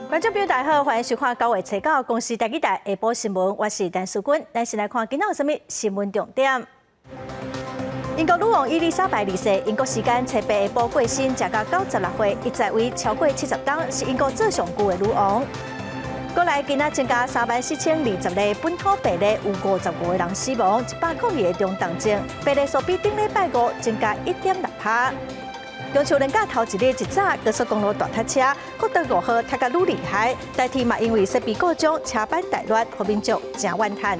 觀眾朋友大家好，歡迎收看9月初9公視台語台下晡新聞，我是陳淑君。咱先來看今仔有啥物新聞重點。英國女王伊麗莎白二世，英國時間初八下晡過身，食甲96歲，伊在位超過70冬，是英國做上久的女王。閣來今仔增加34,020例本土病例，有55個人死亡，102個中重症，病例數比頂禮拜五增加1.6趴。中秋連假頭一日一早，高速公路大塞車，國道5號塞甲愈厲害，台鐵嘛因為設備故障，車班大亂，予民眾誠怨嘆。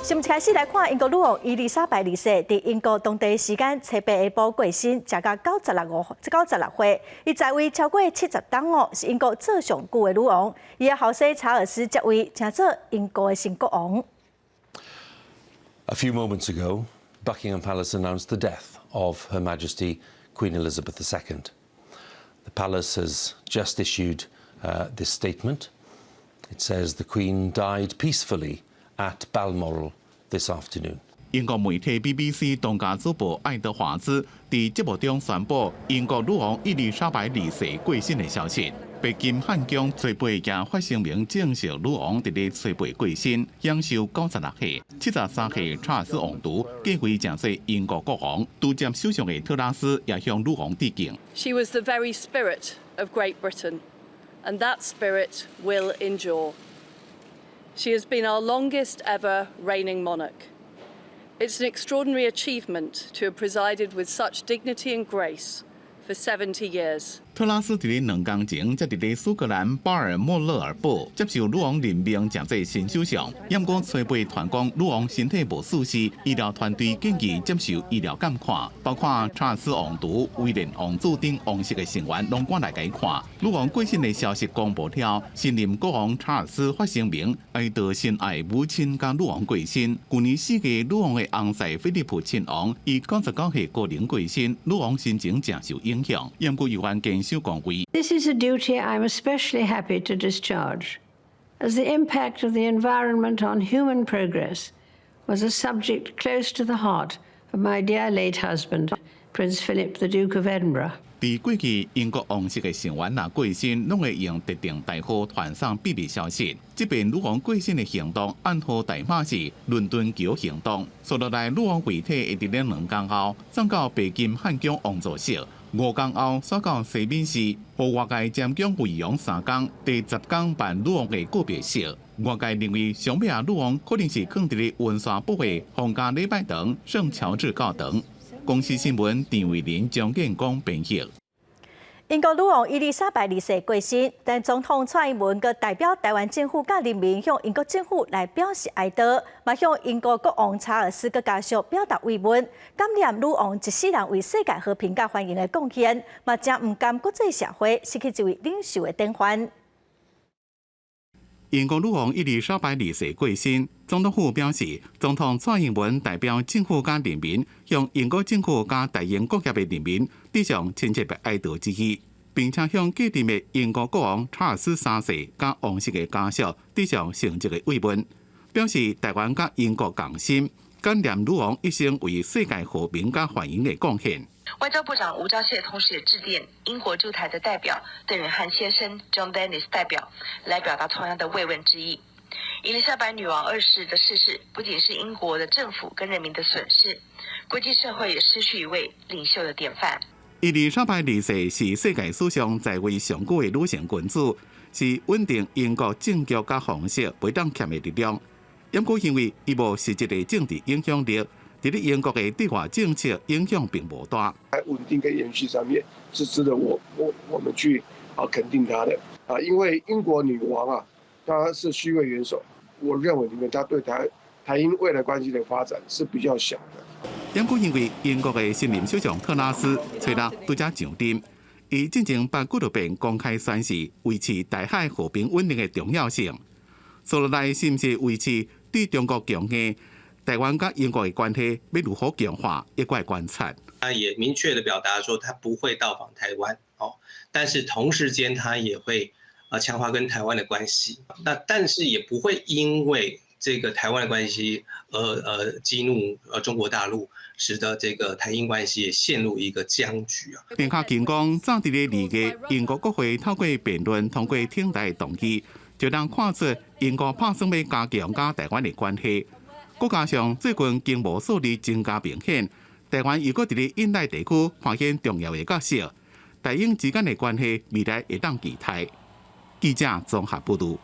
新聞開始來看，英國女王伊麗莎白二世佇英國當地時間初八下晡過身，食甲96歲。伊在位超過70冬哦，是英國做上久的女王。伊的後生查爾斯接位，成做英國的新國王。 A few moments ago, Buckingham Palace announced the death of Her Majesty Queen Elizabeth II. The palace has just issued this statement. It says the Queen died peacefully at Balmoral this afternoon. 英國媒體 BBC 當家主播愛德華茲佇節目中宣布英國女王伊麗莎白二世過身的消息。白金漢宮初八也發聲明證實女王佇咧初八過身，享壽96歲。73歲查爾斯王儲繼位成做英國國王，拄接首相的特拉斯也向女王致敬。 She was the very spirit of Great Britain, and that spirit will endure. She has been our longest ever reigning monarch. It's an extraordinary achievement to have presided with such dignity and grace for 70 years. 特拉斯佇咧2工前，才佇咧蘇格蘭巴爾莫勒爾堡接受女王任命，成做新首相。毋過初八傳講女王身體無舒適，醫療團隊建議接受醫療監看，包括查爾斯王儲、威廉王子等王室的成員攏趕來共伊看。女王過身的消息公布了，新任國王查爾斯發聲明，哀悼心愛母親佮女王過身。舊年4月，女王的翁婿菲利普親王以99歲高齡過身，女王心情誠受影響。毋過猶原堅守崗位。 This is a duty I'm especially happy to discharge, as the impact of the environment on human progress was a subject close to the heart of my dear late husband, Prince Philip, the Duke of Edinburgh. 佇過去，英國王室的成員若過身，攏會用特定代號傳送秘密消息。這遍女王過身的行動暗號代碼是倫敦橋行動。紲落來，女王遺體會佇咧2工後送到白金漢宮王座室，5工後徙到西敏寺，予外界瞻仰遺容3工，第10工辦女王的告別式。外界認為，上尾仔女王可能是囥佇咧溫莎堡的皇家禮拜堂聖喬治教堂。公視新聞陳慧琳、張建光編譯。英國女王伊麗莎白二世過身，但總統蔡英文閣代表台灣政府佮人民向英國政府來表示哀悼，嘛向英國國王查爾斯佮家屬表達慰問，感念女王一世人為世界和平佮繁榮的貢獻，嘛誠毋甘國際社會失去這位領袖的典範。英國女王伊麗莎白二世過身，總統府表示，總統蔡英文代表政府佮人民，向英國政府佮大英國協的人民致上深切的哀悼之意，並且向繼任的英國國王查爾斯三世佮王室的家屬致上誠摯的慰問，表示台灣佮英國共心，感念女王一生為世界和平佮繁榮的貢獻。外交部長吳釗燮同時也致電英國駐台的代表鄧遠漢先生 John Dennis 代表，來表達同樣的慰問之意。伊麗莎白女王二世的逝世，不僅是英國的政府跟人民的損失，國際社會也失去一位領袖的典範。伊麗莎白二世是世界史上在位上久的女性君主，是穩定英國政局佮皇室袂當欠的力量。毋過因為伊無實質的政治影響力，佇咧英國的對外政策影響並無大。在穩定跟延續上面是值得我們去肯定他的啊，因為英國女王啊，她是虛位元首，我認為裡面她對台英未來關係的發展是比較小的。毋過因為英國的新任首相特拉斯初六拄才上任，伊進前捌幾落遍公開宣示維持台海和平穩定的重要性。紲落來是毋是維持對中國強硬？台灣佮英國的關係欲如何強化，猶閣愛觀察。他也明確的表達說，他不會到訪台灣哦，但是同時間他也會強化跟台灣的關係。那但是也不會因為這個台灣的關係而激怒中國大陸，使得這個台英關係也陷入一個僵局啊。田卡金講，早佇咧2月，英國國會透過辯論通過挺台動議，就通看出英國拍算欲加強佮台灣的關係。閣加上最近經貿數字增加明顯，台灣又閣佇咧印太地區扮演重要的角色，台英之間的關係未來會當期待。記者綜合報導。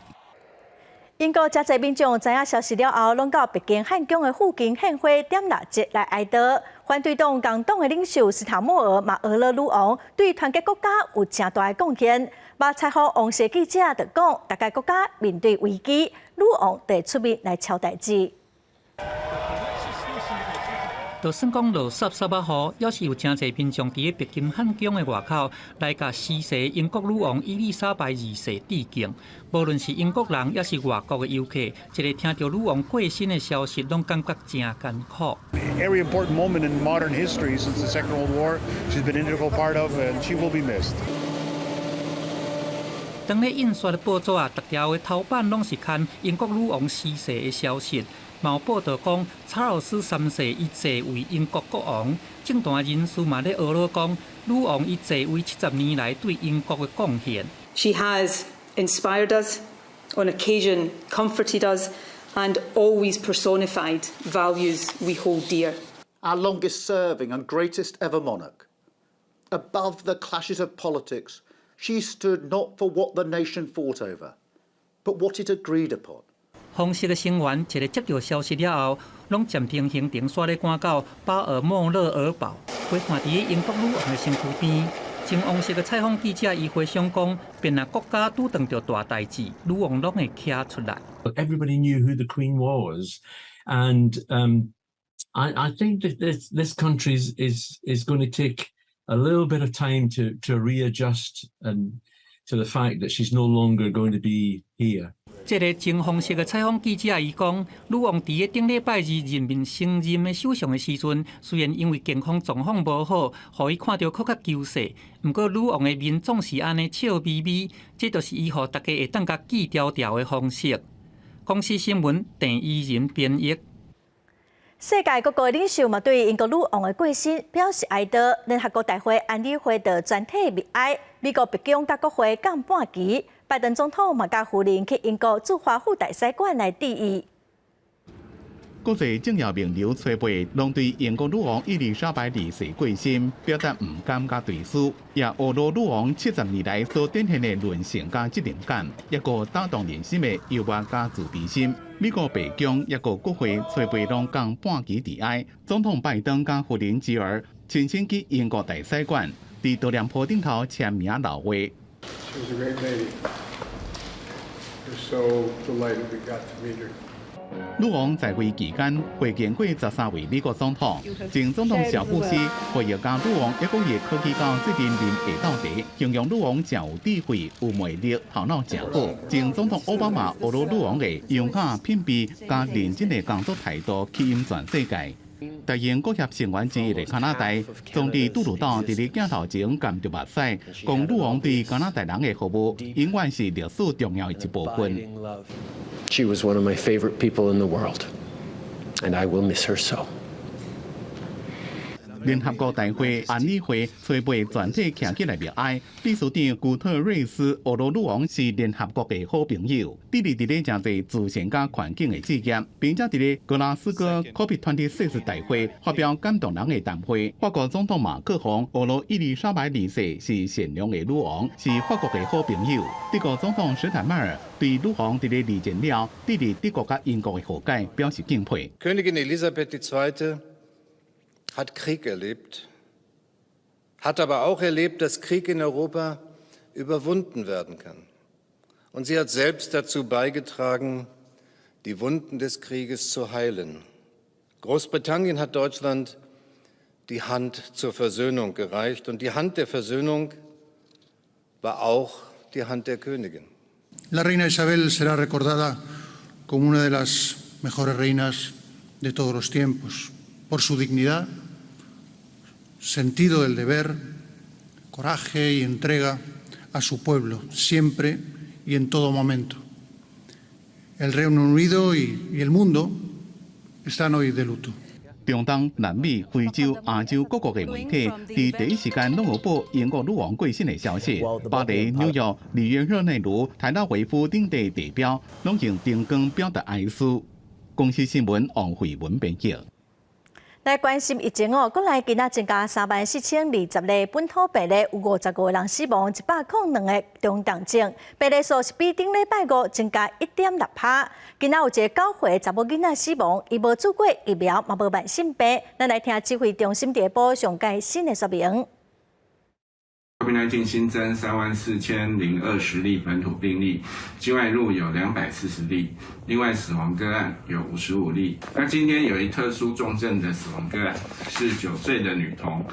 英國誠濟民眾知影消息了後，攏到白金漢宮的附近獻花點蠟燭來哀悼。反對黨工黨的領袖斯塔莫爾嘛呵咾女王對團結國家有誠大的貢獻。馬採訪王室記者就講，逐个國家面對危機，女王會出面來喬代誌。就算講落澀澀仔雨，猶是有誠濟民眾佇咧白金漢宮的外口來共逝世英國女王伊麗莎白二世致敬。無論是英國人，抑是外國的遊客，一个聽著女王過身的消息，攏感覺誠艱苦。 Every important moment in modern history since the Second World War, she's been an integral part of, and she will be missed. 當咧印刷的報紙啊，逐條的頭版攏是刊英國女王逝世的消息。嘛有報道講，查爾斯三世伊繼位英國國王，政壇人士嘛咧呵咾講，女王伊在位70年來對英國的貢獻。 She has inspired us, on occasion comforted us, and always personified values we hold dear. Our longest serving and greatest ever monarch. Above the clashes of politics, she stood not for what the nation fought over, but what it agreed upon. 皇室的成員一个接著消息了後，攏暫停行程，煞咧趕到巴爾莫勒爾堡，陪伴佇英國女王的身軀邊。前王室的採訪記者伊回想講，便若國家拄著大代誌，女王攏會徛出來。 Everybody knew who the Queen was, and I think that this country is going to take a little bit of time to readjust and to the fact that she's no longer going to be here. 這个前皇室的採訪記者伊講，女王佇咧頂禮拜二任命新任的首相的時陣，雖然因為健康狀況無好，予伊看著閣較嬌細，毋過女王的面總是按呢笑眯眯，這就是伊予大家會當共記牢牢的方式。公視新聞鄭怡仁編譯。世界各國領袖嘛對英國女王的過身表示哀悼。聯合國大會安理會就全體默哀，美國白宮佮國會降半旗，拜登總統嘛佮夫人去英國駐華府大使館來致意。國際政要名流初八攏對英國女王伊麗莎白二世過身表達毋甘佮追思，也呵咾女王70年來所展現的韌性佮責任感，抑閣打動人心的幽默佮慈悲心。美國白宮抑閣國會初八攏降半旗致哀，總統拜登佮夫人吉爾親身去英國大使館，佇悼念簿頂頭簽名留話。 She was a great lady. We're so delighted we got to meet her. 女王在位期間會見過13位美國總統，前總統小布希回憶佮女王抑閣伊科技到最近啉下晝茶，形容女王誠有智慧、有魅力、頭腦誠好。前總統奧巴馬呵咾女王的優雅品味佮認真的工作態度，吸引全世界。擔任國協成員之一的加拿大總理杜魯多佇咧鏡頭前含著目屎，講女王對加拿大人的服務，永遠是歷史重要的一部分。 She was one of my favorite people in the world, and I will miss her so. 聯合國大會安理會初八全體徛起來默哀，秘書長古特瑞斯呵咾女王是聯合國的好朋友，致力佇咧誠濟慈善佮環境的事業，並且佇咧格拉斯哥 COP26 大會發表感動人的談話。法國總統馬克宏呵咾伊麗莎白二世是善良的女王，是法國的好朋友。德國總統施坦邁爾對女王佇咧二戰了致力德國佮英國的和解表示敬佩。 Königin Elisabeth II. Hat Krieg erlebt, hat aber auch erlebt, dass Krieg in Europa überwunden werden kann. Und sie hat selbst dazu beigetragen, die Wunden des Krieges zu heilen. Großbritannien hat Deutschland die Hand zur Versöhnung gereicht. Und die Hand der Versöhnung war auch die Hand der Königin. La reina Isabel será recordada como una de las mejores reinas de todos los tiempos, por su dignidad, sentido del deber, coraje y entrega a su pueblo, siempre y en todo momento. El Reino Unido y el mundo están hoy de luto. 中東、南美、非洲、亞洲各國的媒體，佇第一時間攏有報英國女王過身的消息。巴黎、紐約、里約熱內盧、台拉維夫等地地標，攏用燈光表達哀思。公視新聞王慧文編輯。來關心疫情哦，國內今仔增加34,020例本土病例，有55個人死亡，102個中重症，病例數是比頂禮拜五增加1.6%。今仔有一個9歲查某囡仔死亡，伊無注過疫苗，嘛無慢性病。咱來聽指揮中心佇下晡上蓋新的說明。 COVID-19 新增34,020例本土病例，境外移入有240例，另外死亡個案有55例。那今天有一特殊重症的死亡個案，是9歲的女童，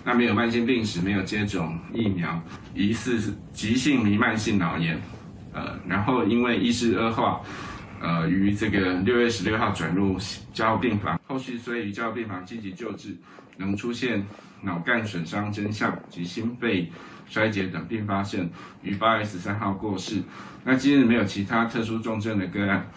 那沒有慢性病史，沒有接種疫苗，疑似是急性彌漫性腦炎，然後因為意識惡化，於這個6月16號轉入加護病房，後續雖於加護病房積極救治，仍出現腦幹損傷徵象及心肺衰竭等併發症，於8月13號過世。那今日沒有其他特殊重症的個案。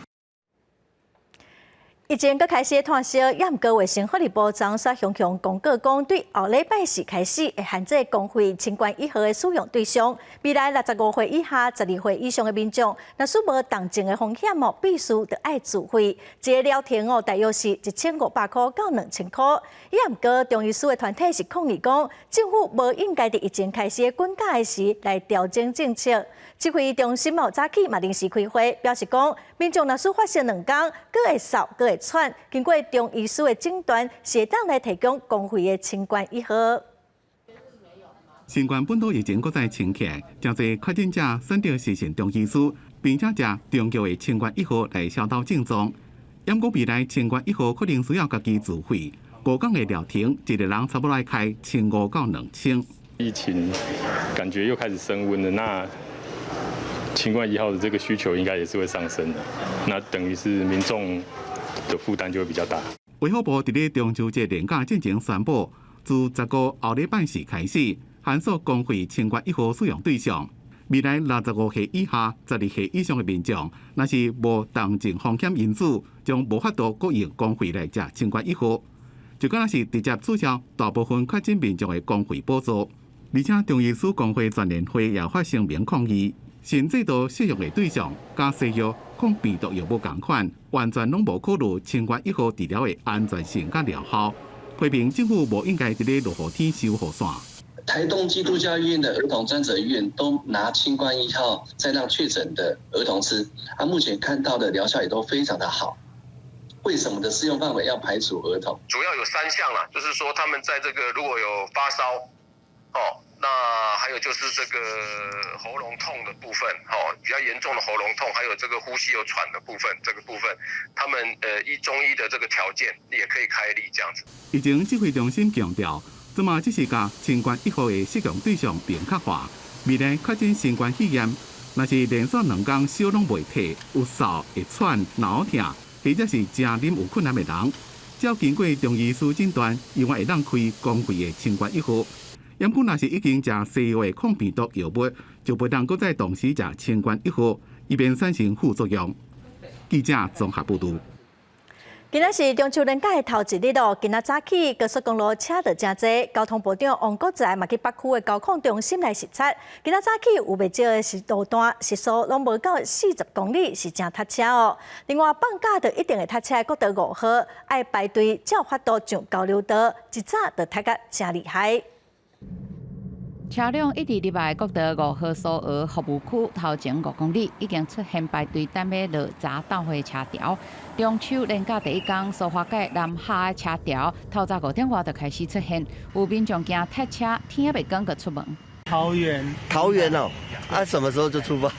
疫情閣開始湠燒，也毋過衛生福利部昨煞雄雄公告講，對後禮拜四開始會限制公費清冠一號的使用對象，未來65歲以下、12歲以上的民眾，若是無重症的風險哦，必須著愛自費。這個療程哦，大約是1500塊到2000塊。也毋過中醫師的團體是抗議講，政府無應該佇疫情開始滾價的時來調整政策。指揮中心哦，早起嘛臨時開會，表示講，民眾若是發燒兩工，閣會嗽，閣會喘，經過中醫師的診斷，是會當來提供公費的清冠一號。新冠本土疫情閣再升起，誠濟確診者選擇相信中醫師，並且食中藥的清冠一號來消除症狀。毋過未來清冠一號可能需要家己自費，五工的療程，一個人差不多愛開1500到2000。疫情感覺又開始升溫了，那清冠一號的這個需求應該也是會上升的，那等於是民眾的負擔就會比較大。衛福部佇咧中秋節連假進前宣布，自15後禮拜四開始，限縮公費清冠一號使用對象。未來65歲以下、12歲以上的民眾，若是無重症風險因子，將無法度閣用公費來食清冠一號，就敢若是直接取消大部分確診民眾的公費補助。而且中醫師公會全聯會也發聲明抗議，新制度適用的對象，佮西藥抗病毒藥物仝款，完全攏無考慮清冠一號治療的安全性佮療效，批評政府無應該佇咧落雨天收雨傘。台東基督教醫院的兒童專責醫院都拿清冠一號在讓確診的兒童吃，啊，目前看到的療效也都非常的好。為什麼的適用範圍要排除兒童？主要有三項啦，就是說他們在這個如果有發燒，哦，那還有就是這個喉嚨痛的部分，哦，比較嚴重的喉嚨痛，還有這個呼吸有喘的部分，這個部分，他們依中醫的這個條件也可以開立這樣子。疫情指揮中心強調，這馬只是共清冠一號的適用對象明確化，未來確診新冠肺炎，若是連續兩工燒攏袂退，有嗽會喘、腦痛，或者是食啉有困難的人，只要經過中醫師診斷，猶原會當開公費的清冠一號。毋過若是已經食西藥的抗病毒藥物，就袂當閣再同時食清冠一號，以免產生副作用。記者綜合報導。今仔是中秋連假的頭一日咯，今仔早起高速公路車就誠濟，交通部長王國材嘛去北區的交控中心來視察。今仔早起有袂少的是路段時速攏無到40公里，是誠塞車哦。另外放假就一定會塞車的國道5號，愛排隊才有法度上交流道，一早就塞甲誠厲害。車輛一直入來國道5號蘇澳服務區頭前5公里，已經出現排隊等欲落閘鬥貨車潮。中秋連假第一工，蘇花改南下的車潮，透早5點外就開始出現，有民眾驚塞車，天猶未光就出門。桃園，桃園哦，啊，什麼時候就出發？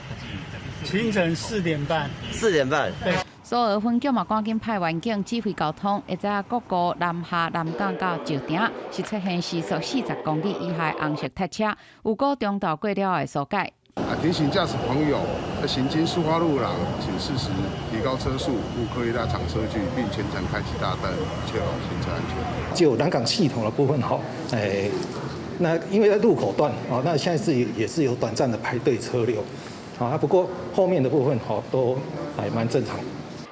清晨4點半。 4點半。對。蘇澳分局嘛，趕緊派員警指揮交通，會知影各個南下南港到石碇是出現時速40公里以下的紅色塞車，有過中晝過了會疏解。啊，提醒駕駛朋友，行經蘇花路廊，請適時提高車速，勿刻意拉長車距，並全程開啟大燈，確保行車安全。就南港系統的部分哈，那因為在路口段哦，那現在是也是有短暫的排隊車流。啊，不過後面的部分吼都還蠻正常。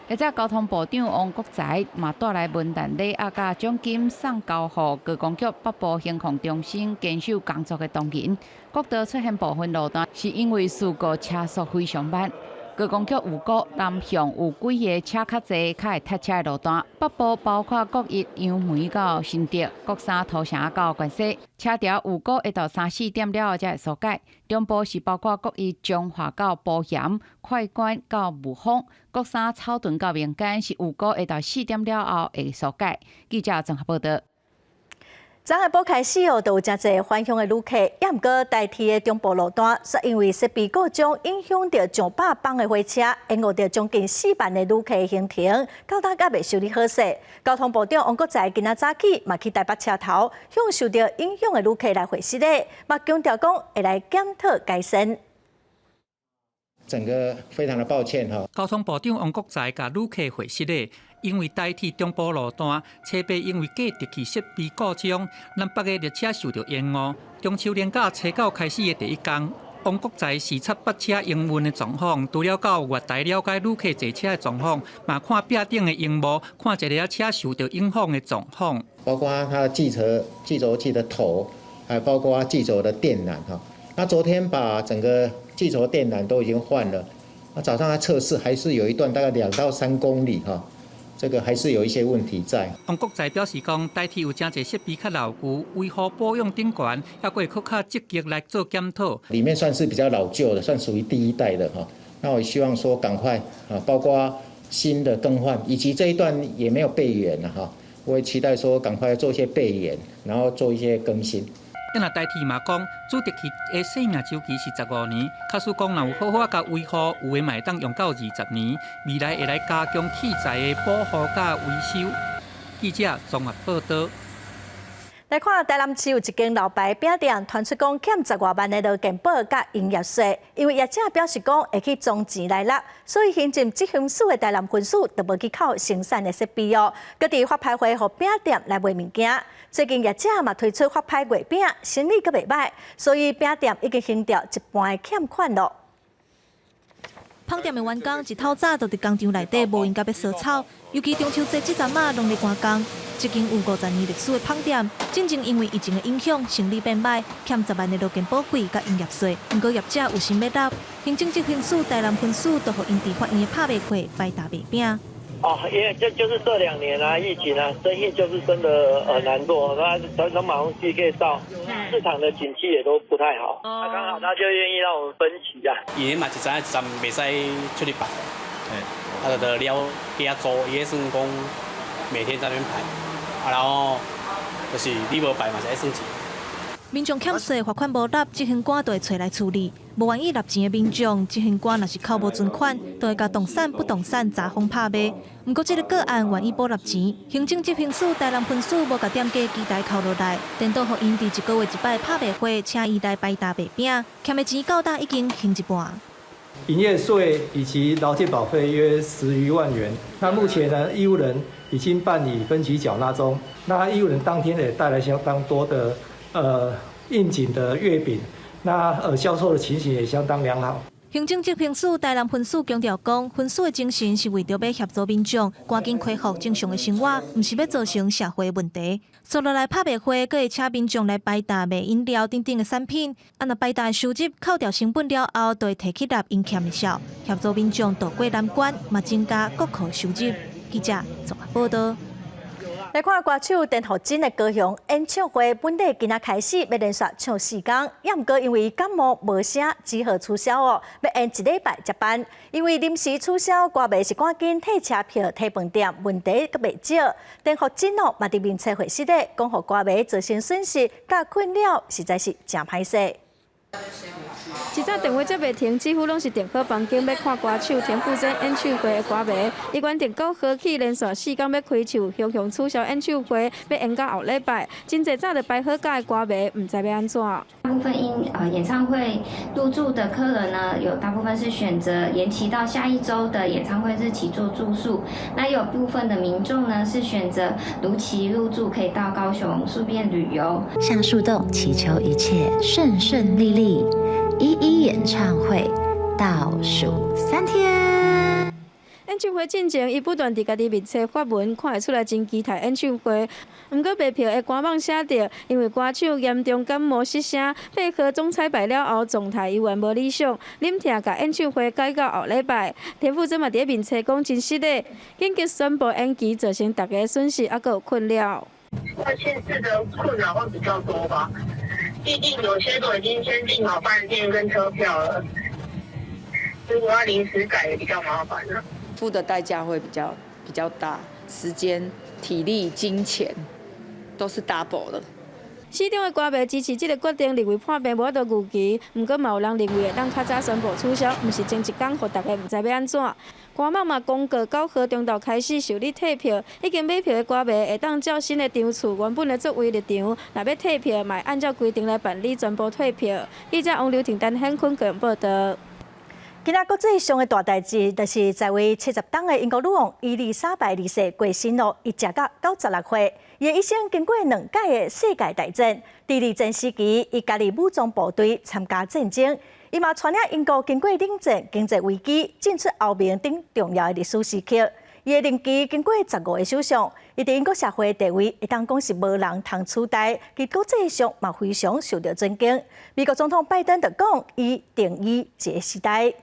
或者交通部長王國材嘛帶來文旦禮盒佮獎金送交予高公局北部行控中心堅守工作的同仁。國道出現部分路段是因為事故車速非常慢。高公局預估南向有幾个車較濟、較會塞車的路段，北部包括國一楊梅到新竹，國三土城到關西，車潮預估會到三四點了後才會疏解。中部是包括國一彰化到埔鹽、快官到霧峰，國三草屯到民間是預估會到4點了後會疏解。記者綜合報道。昨下晡開始哦，就有誠濟返鄉的旅客，也毋過台鐵的中部路段，卻因為設備故障，影響著上百班的火車，延誤著將近4萬的旅客行程，到今猶未修理好勢。交通部長王國材今仔早起嘛去台北車頭，向受著影響的旅客來回失禮，嘛強調講會來檢討改善。整個非常的抱歉哈。交通部長王國材共旅客回失禮。因為台鐵中部路段，初八因為計特器設備故障，南北的列車受著延誤。中秋連假初九開始的第一工，王國材視察北車營運的狀況，除了到月台了解旅客坐車的狀況，嘛看壁頂的螢幕，看一列車受著影響的狀況。包括它的計軸計軸器的頭，還包括計軸的電纜哈。那昨天把整個計軸電纜都已經換了，那早上他測試還是有一段大概2到3公里哈。這個還是有一些問題在。王國材表示講，台鐵有誠濟設備較老舊，維護保養頂懸，猶閣會閣較積極來做檢討。裡面算是比較老舊的，算屬於第一代的哈。那我希望說趕快啊，包括新的更換，以及這一段也沒有備援了哈。我也期待說趕快做一些備援，然後做一些更新。啊，台鐵嘛講，主特器的生命週期是15年，假使講若有好好共維護，有的嘛會當用到20年。未來會來加強器材的保護佮維修。記者綜合報道。來看台南市有一間老牌餅店，傳出講欠10外萬的勞健保佮營業稅，因為業者表示講會去裝錢來納，所以行政執行署的台南分署就無去扣生產的設備哦，閣佇發牌會予餅店來賣物件。最近業者嘛推出發牌月餅，生意閣袂䆀，所以餅店已經還掉一半的欠款囉。芳店的員工一透早就佇工廠內底無閒佮欲掃草，尤其中秋節這陣仔攏咧趕工。這間有50年歷史的芳店，進前因為疫情的影響，生意變䆀，欠10萬的勞健保費佮營業稅。毋過業者有心欲納，行政執行署台南分署就予𪜶佇法院的拍賣會擺沓賣餅。哦，因為這就是這2年啊，疫情啊，生意就是真的很難做，他他馬上去介紹，市場的景氣也都不太好。他剛好他就願意讓我們分期啊。伊嘛一知影站袂使出去擺，啊就了加租，伊算講每天在那邊排，啊然後就是你無排嘛是愛算錢。民眾欠稅罰款無納，執行官就會揣來處理。無願意納錢的民眾，執行官若是扣無存款，就會共動產、不動產查封拍賣。毋過這个個案願意補納錢，行政執行署台南分署無共店家機台扣落來，顛倒予𪜶佇一個月一擺拍賣會，請伊來擺沓賣餅，欠的錢到今已經還一半。營業稅以及勞健保費約10餘萬元。那目前呢，義務人已經辦理分期繳納中。那義務人當天也帶來相當多的應景的月餅，那銷售的情形也相當良好。行政執行署台南分署強調講，分署的精神是為著欲協助民眾趕緊恢復正常的生活，毋是欲造成社會問題。接落來拍賣會，閣會請民眾來擺沓賣飲料等等的產品，啊若擺沓的收入扣掉成本了後，就會提去納𪜶欠的數，協助民眾渡過難關，嘛增加國庫收入。記者綜合報道。來看歌手田馥甄的高雄演唱會，本禮今仔開始欲連續唱四工，也毋過因為感冒無聲，只好取消哦，欲延一禮拜才辦。因為臨時取消，歌迷是趕緊退車票、退飯店，問題閣袂少。田馥甄哦，嘛佇面冊回釋咧，講予歌迷造成損失佮困擾，實在是誠歹勢。一早電話接袂停，幾乎攏是訂好房間欲看歌手田馥甄演唱會的歌迷。伊原定9號起連續四工欲開唱，雄雄取消演唱會，欲延到後禮拜。真濟早就排好假的歌迷，毋知欲按怎。大部分因演唱會入住的客人呢，有大部分是選擇延期到下一周的演唱會日期做住宿。那有部分的民眾呢，是選擇如期入住，可以到高雄順便旅遊。向樹洞祈求一切順順利利。一一演唱會倒數三天。演唱會進前，伊不斷佇家己面冊發文，看會出來真期待演唱會。毋過賣票的官網寫著，因為歌手嚴重感冒失聲，配合總彩排了後狀態猶原無理想，忍痛共演唱會改到後禮拜。田馥甄嘛佇咧面冊講真失禮，緊急宣布延期，造成大家損失猶閣有困擾。外縣市的困擾會比較多吧，畢竟有些都已經先訂好飯店跟車票了，如果要臨時改，也比較麻煩了。付的代價會比較大，時間、體力、金錢都是 double 的。死忠的歌迷支持這个決定，認為破病無法度預期，毋過嘛有人認為會當較早宣布取消，毋是前一工予大家毋知欲按怎。官網嘛公告9號中晝開始受理退票，已經買票的歌迷會當照新的場次原本的座位入場，若欲退票，嘛會按照規定來辦理全部退票。記者王劉婷、陳顯坤個人報道。今仔國際上的大代誌，就是在位70冬的英國女王伊麗莎白二世過身咯，伊食甲96歲。伊的一生經過兩屆的世界大戰，佇二戰時期，伊加入武裝部隊參加戰爭，伊嘛帶領英國經過冷戰、經濟危機、進出歐盟等重要的歷史時刻。伊的任期經過15個首相，伊佇英國社會地位會當講是無人通取代，佇國際上嘛非常受到尊敬。美國總統拜登就講，伊定義這個時代。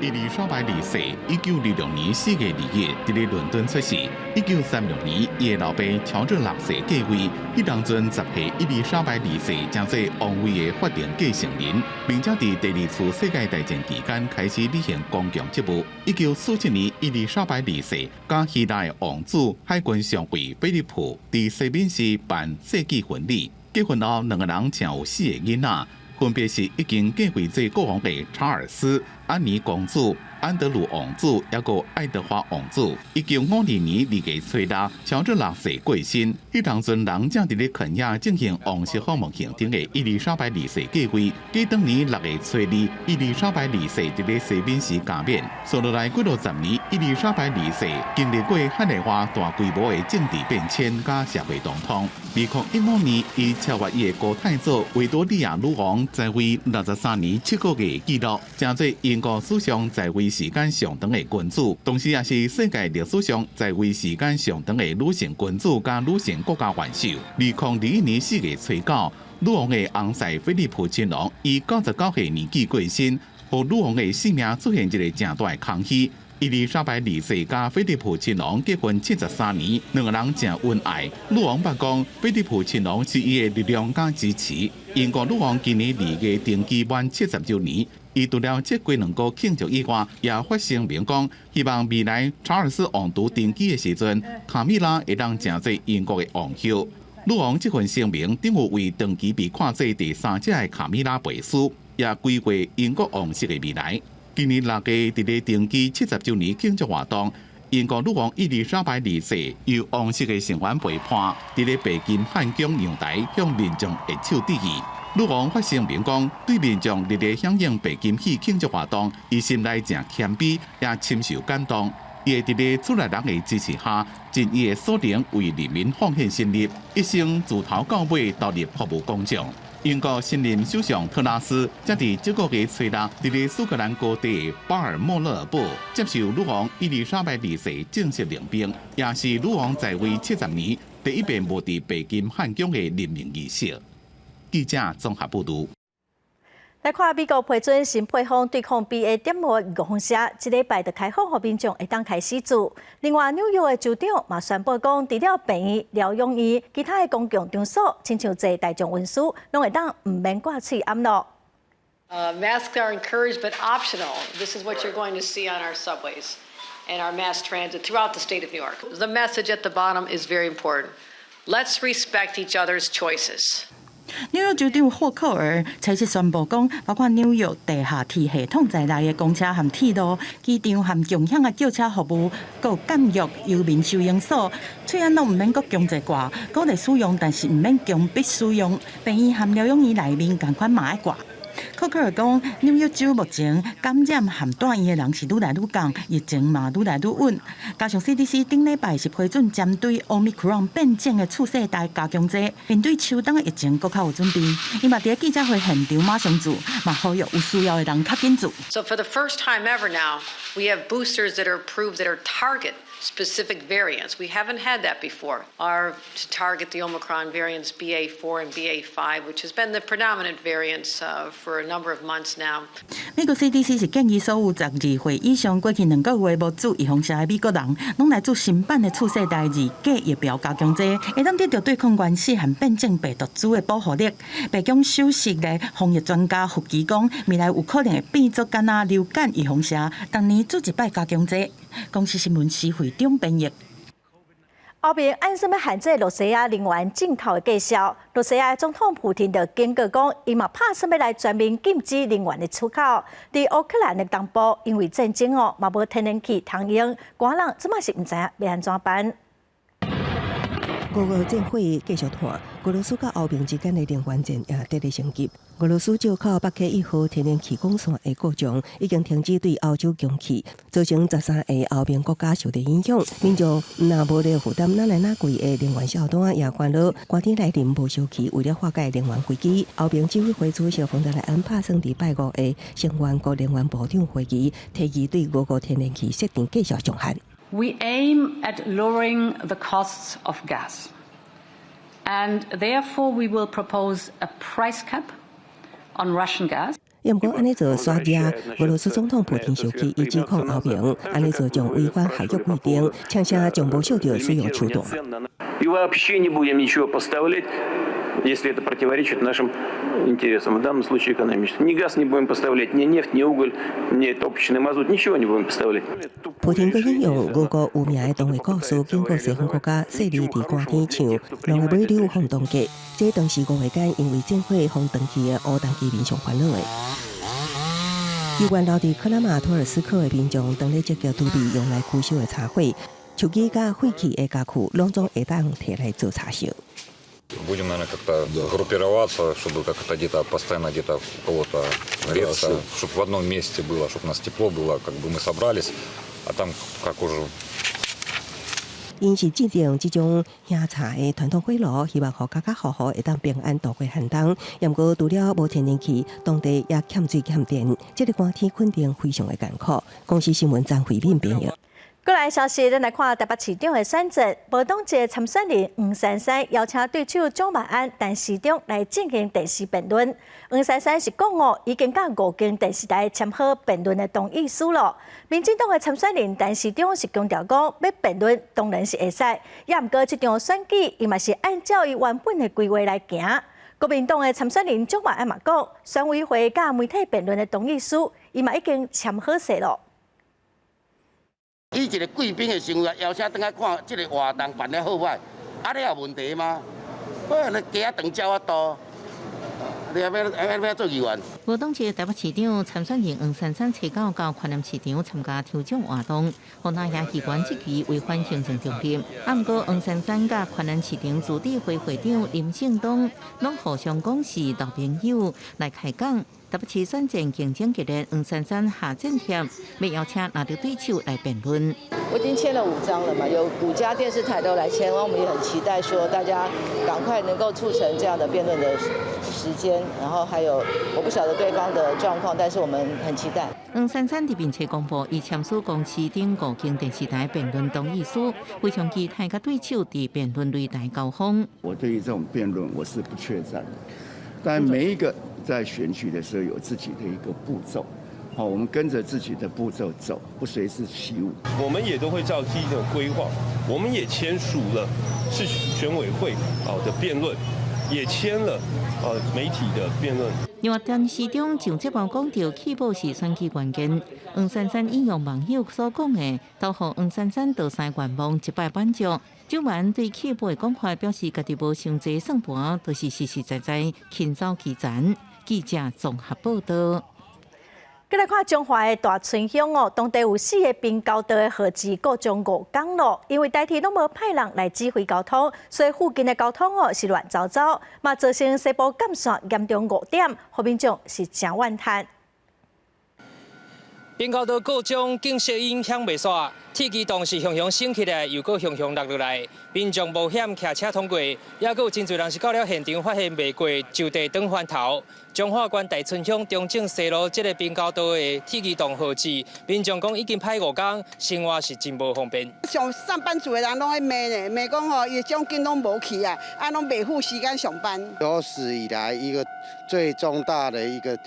伊麗莎白二世，1926年4月2日，佇咧倫敦出世。1936年，伊的老爸喬治六世繼位，彼當陣10歲，伊麗莎白二世成做王位的法定繼承人，並且佇第二次世界大戰期間開始履行公共職務。1947年，伊麗莎白二世佮希臘的王子海軍上尉菲利普佇西敏寺辦世紀婚禮。結婚後，兩个人生有四個囡仔。分別是已經繼位做國王的查爾斯、安妮公主、安德魯王子，抑閣愛德華王子。1952年2月初六，喬治六世過身，彼當陣人正佇咧肯亞進行王室訪問行程的伊麗莎白二世繼位。過當年6月初二，伊麗莎白二世佇咧西敏寺加冕。紲落來幾落十年，伊麗莎白二世經歷過海內外大規模的政治變遷佮社會動盪。2015年，伊超越伊的姑太祖維多利亞女王在位63年7個月紀錄，成做英國史上在位時間上長的君主，同時也是世界歷史上在位時間上長的女性君主佮女性國家元首。2021年4月初九，女王的翁婿菲利普親王以99歲年紀過身，予女王的性命出現一个誠大的空虛。伊麗莎白二世佮菲利普親王結婚73年，兩个人誠恩愛。女王捌講，菲利普親王是伊的力量佮支持。英國女王今年二月登基滿70週年，伊除了這幾兩個慶祝以外，也發聲明講，希望未來查爾斯王儲登基的時陣，卡米拉會當成做英國的王后。女王這份聲明，等於為長期被看做第三者的卡米拉背書，也規劃英國王室的未來。今年6月，佇咧登基70週年慶祝活動，英國女王伊麗莎白二世由王室的成員陪伴，佇咧白金漢宮陽台向民眾握手致意。女王發聲明講，對民眾熱烈響應白金禧慶祝活動，伊心內誠謙卑，也深受感動。伊會佇咧厝內人的支持下，盡伊的所能為人民奉獻心力，一生自頭到尾投入服務公眾。英國新任首相特拉斯則佇這個月初六，佇咧蘇格蘭高地巴爾莫勒爾堡接受女王伊麗莎白二世正式任命，也是女王在位70年第一遍無佇白金漢宮的任命儀式。記者綜合報導。來看美國批准新配方對抗 BA.5預防射，這禮拜就開放予民眾會當開始注。另外，紐約的州長嘛宣布講，除了病院、療養院，其他的公共場所，親像坐大眾運輸，攏會當毋免掛喙罨咯。 Masks are encouraged but optional. This is what you're going to see on our subways and our mass transit throughout the state of New York. The message at the bottom is very important. Let's respect each other's choices. 紐約州長霍克爾初七宣布講，包括紐約地下鐵系統在內的公車和鐵路、機場和共享的轎車服務，閣有監獄、遊民收容所，喙罨攏毋免閣強制掛，鼓勵使用，但是毋免強迫使用。病院和療養院內面仝款嘛愛掛。霍克爾講，紐約州目前感染和住院的人是愈來愈降，疫情嘛愈來愈穩。加上 CDC 頂禮拜是批准針對 Omicron 變種的次世代加強劑，面對秋冬的疫情，閣較有準備。伊嘛佇記者會現場馬上注，嘛呼籲有需要的人較緊注。 So for the first time ever now, we have boosters that are approved that are target specific variants. We haven't had that before. Are to target the Omicron variants BA4 and BA5, which has been the predominant variants for a number of months now. 美國 CDC 是建議所有12歲以上過去2個月無注預防射的美國人，攏來注新版的次世代二價疫苗加強劑，會當得著對抗原始和變種病毒株的保護力。白宮首席的防疫專家福奇講，未來有可能會變做敢若流感預防射，逐年注一擺加強劑。公視新聞施惠中編譯。歐盟按啥物限制露西亞能源進口的價數？露西亞總統普廷就警告講，伊嘛拍算欲來全面禁止能源的出口。佇烏克蘭的東部，因為戰爭哦，嘛無天然氣通用，寒人這馬是毋知影欲按怎辦。俄烏戰火繼續拖，俄羅斯佮歐盟之間的能源戰也得咧升級。俄羅斯借口北溪一號天然氣管線的故障，已經停止對歐洲供氣，造成13個歐盟國家受著影響。民眾若無咧負擔愈來愈貴的能源賬單，也煩惱寒天來臨無燒氣，為了化解能源危機，歐盟執委會主席馮德萊恩拍算佇拜五的成員國能源部長會議，提議對俄國天然氣設定價數上限。 We aim at lowering the costs of gas, and therefore we will propose a price cap on Russian gas. 毋過按呢做煞惹，俄羅斯總統普丁生氣，伊指控歐盟按呢做將違反合約規定，搶聲將無小著使用手段。 И вообще не будем ничего поставлять, если это противоречит нашим интересам, в данном случае экономическим. Ни газ не будем поставлять, ни нефть, ни уголь, ни топочный мазут, ничего не будем поставлять. 普丁閣引用俄國有名的童話故事，警告西方國家設立佇寒天像狼的尾溜放冬假，這當時五月間因為戰火予斷氣的烏東居民上煩惱的。猶原留佇克拉馬托爾斯克的民眾，當咧積極準備用來驅燒的柴火、手機佮廢棄的家具，攏總會當提來做柴燒。 Будем, наверное, как-то группироваться, чтобы как-то где-то постоянно где-то у кого-то греться, чтобы в одном месте было, чтобы у нас тепло было, как бы мы собрались, а там как уже 𪜶是制定這種燃柴的傳統火爐，希望予家家戶戶會當平安度過寒冬。毋過除了無天然氣，當地也欠水欠電，這個寒天肯定非常的艱苦。公視新聞張惠敏編譯。過來消息，咱來看台北市長的選戰，無黨籍參選人黃珊珊邀請對手蔣萬安、陳時中來進行電視辯論。黃珊珊是講哦，已經佮五間電視台簽好辯論的同意書囉。民進黨的參選人陳時中是強調講，欲辯論當然是會使，也毋過這場選舉伊嘛是按照伊原本的規劃來行。國民黨的參選人蔣萬安嘛講，選委會佮媒體辯論的同意書，伊嘛已經簽好勢囉。以一个貴賓的身份邀請轉來看這个活動辦得好䆀，按呢有問題嗎？我那雞仔腸鳥仔肚，你欲欲欲做議員？無黨籍台北市長參選人黃珊珊初九到環南市場參加抽獎活動，予那遐議員質疑違反行政中立。啊，毋過黃珊珊佮環南市場自治會會長林勝東攏互相講是老朋友來開講。台北市選戰競爭激烈，黃珊珊下戰帖，欲邀請拿著對手來辯論。我已經簽了5張了嘛，有5家電視台都來簽，我們也很期待說大家趕快能夠促成這樣的辯論的時間，然後還有我不曉得對方的狀況，但是我們很期待。黃珊珊佇面冊公布，伊簽署公視等五間電視台辯論同意書，非常期待佮對手佇辯論擂台交鋒。我對於這種辯論我是不怯戰，但每一個在選舉的時候有自己的一個步驟，好，我們跟着自己的步驟走，不隨勢起舞。我們也都會照既定的規劃，我們也簽署了是選委會好的辯論，也簽了媒體的辯論。另外，陳時中上節目講著棄保是選舉關鍵，黃珊珊引用網友所講的，都予黃珊珊頭三願望一擺滿足。蔣萬安對棄保的講法表示，家己無傷濟算盤，就是實實在在輕走基層。記者綜合報道。閣來看彰化的大村鄉哦，當地有四个平交道的號誌故障五工咯，因為台鐵攏無派人來指揮交通，所以附近的交通哦是亂糟糟，嘛造成西部幹線嚴重誤點，予民眾是誠怨嘆。平交道故障，警示音響袂煞，鐵機動是雄雄升起來，又閣雄雄落落來，民眾冒險騎車通過，抑閣有真濟人是到了現場發現袂過，就地轉翻頭。彰化縣大村鄉中正西路這个平交道的鐵機動號誌，民眾講已經歹五工，生活是真無方便。上上班族的人攏咧罵呢，罵講吼，伊獎金攏無去啊，啊攏袂赴時間上班。有史以來一個最重大的一個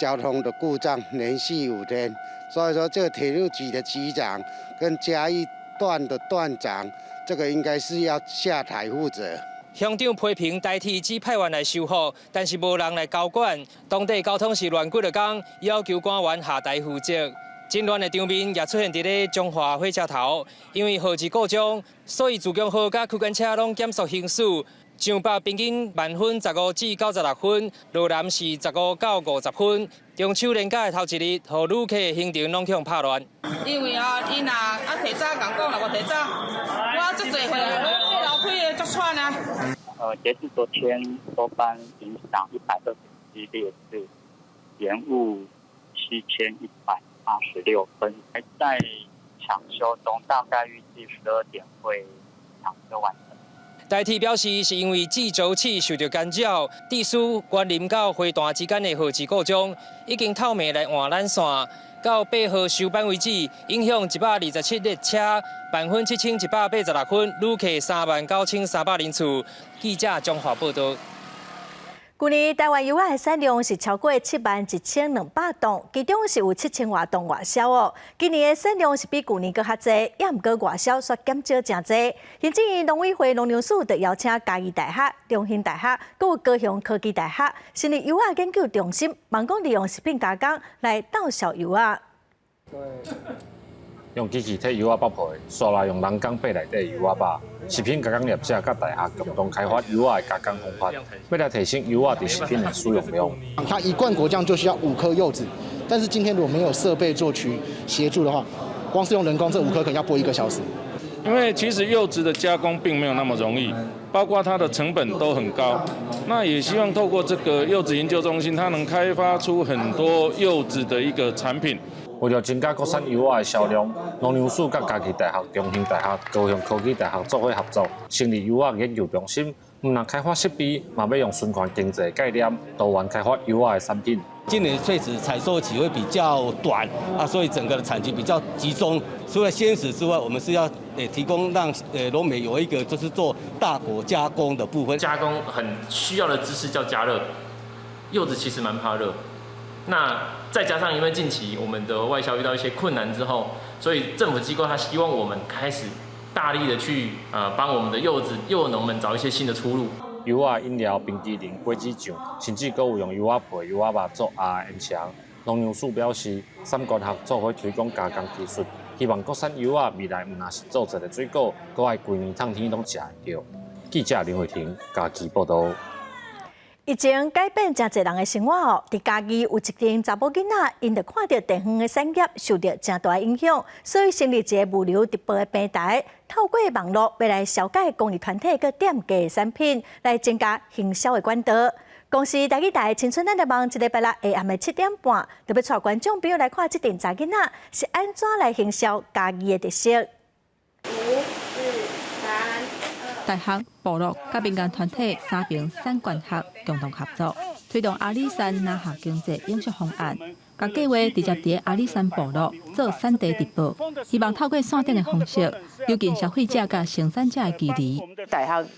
交通的故障，連續5天，所以說這個鐵路局的局長跟嘉義段的段長，這個應該是要下台負責。鄉長批評台鐵只派員來修復，但是無人來交管，當地交通是亂幾个工，要求官員下台負責。真亂的場面也出現佇咧彰化火車頭，因為號誌故障，所以自強號佮區間車攏減速行駛。上北平均慢分15至96分，羅南是15到50分。中秋連假的頭一日，予旅客的行程攏予拍亂。因為啊，𪜶若啊提早共講，若無提早，我足濟歲啊，爬樓梯的足喘啊。截至昨天收班影響127列次，延誤7186分，還在搶修中，大概預計12點會搶修完成。台鐵表示，是因為計軸器受著干擾，致使員林到花壇之間的號誌故障，已經透明來換纜線，到8號收班為止，影響127列車，慢分7186分，旅客39300人次。記者彰化報導。舊年台灣柚仔的產量是超過71200噸，其中是有7000外噸外銷哦。今年的產量是比舊年閣較濟，也毋過外銷卻減少誠濟。行政院農委會農糧署就邀請嘉義大學、中興大學、閣有高雄科技大學成立柚仔研究中心，望講利用食品加工來鬥銷柚仔。用機器提柚仔剝皮，紲來用人工掰內底柚仔肉。食品加工業者佮大學共同開發柚仔的加工方法，欲來提升柚仔佇食品的使用量。它一罐果醬就是要五顆柚子，但是今天如果沒有設備做去協助的話，光是用人工這五顆可能要剝一個小時。因為其實柚子的加工並沒有那麼容易，包括它的成本都很高。那也希望透過這個柚子研究中心，它能開發出很多柚子的一個產品。為著增加國產柚仔的銷量，農糧署佮嘉義大學、中興大學、高雄科技大學做伙合作，成立柚仔研究中心。毋但開發設備，嘛欲用循環經濟概念，多元開發柚仔的產品。今年確實採收期會比較短啊，所以整個的產期比較集中。除了鮮食之外，我們是要提供讓農民有一個就是做大果加工的部分。加工很需要的知識叫加熱，柚子其實蠻怕熱。那再加上因為近期我們的外銷遇到一些困難之後，所以政府機關他希望我們開始大力的去幫我們的柚子柚農們找一些新的出路。柚仔飲料、冰淇淋、果子醬，甚至閣有用柚仔皮、柚仔肉做鴨煙腸。農糧署表示，三關合做伙推廣加工技術，希望國產柚仔未來毋但是做一个水果，閣愛規年冬天攏食會著。記者林慧婷嘉義報導。疫情改變誠濟人的生活哦。佇嘉義有一間查某囡仔，𪜶就看著地方的產業受著誠大影響，所以成立一个物流直播的平台，透過網路欲來紹介公益團體佮店家的產品，來增加行銷的管道。公視台語台青春咱的夢，這禮拜六下暗的7點半，就欲帶觀眾朋友來看這陣查囡仔是按怎來行銷嘉義的特色。五、四、三、大學、部落佮民間團體三爿產官學共同合作，推動阿里山林下經濟永續方案。共計畫直接佇阿里山部落做產地直播，希望透過線頂的方式，拉近消費者佮生產者的距離。大學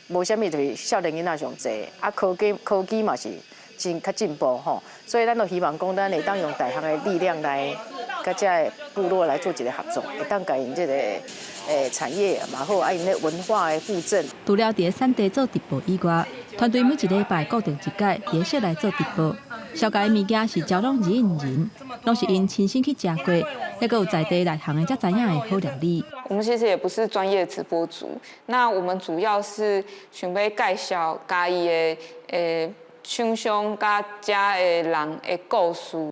無啥物，就是少年囡仔上濟，啊科技科技嘛是真較進步吼，所以咱都希望講，咱會當用大學的力量來佮這个部落來做一个合作，會當共𪜶這个產業嘛好，啊𪜶的文化的復振。除了佇產地做直播以外，團隊每一禮拜固定一擺佇室內做直播，紹介的物件是招攏人人，攏是𪜶親身去食過，抑閣有在地內行的才知影的好料理。我們其實也不是專業直播主，那我們主要是想欲介紹嘉義的廠商佮遮的人的故事。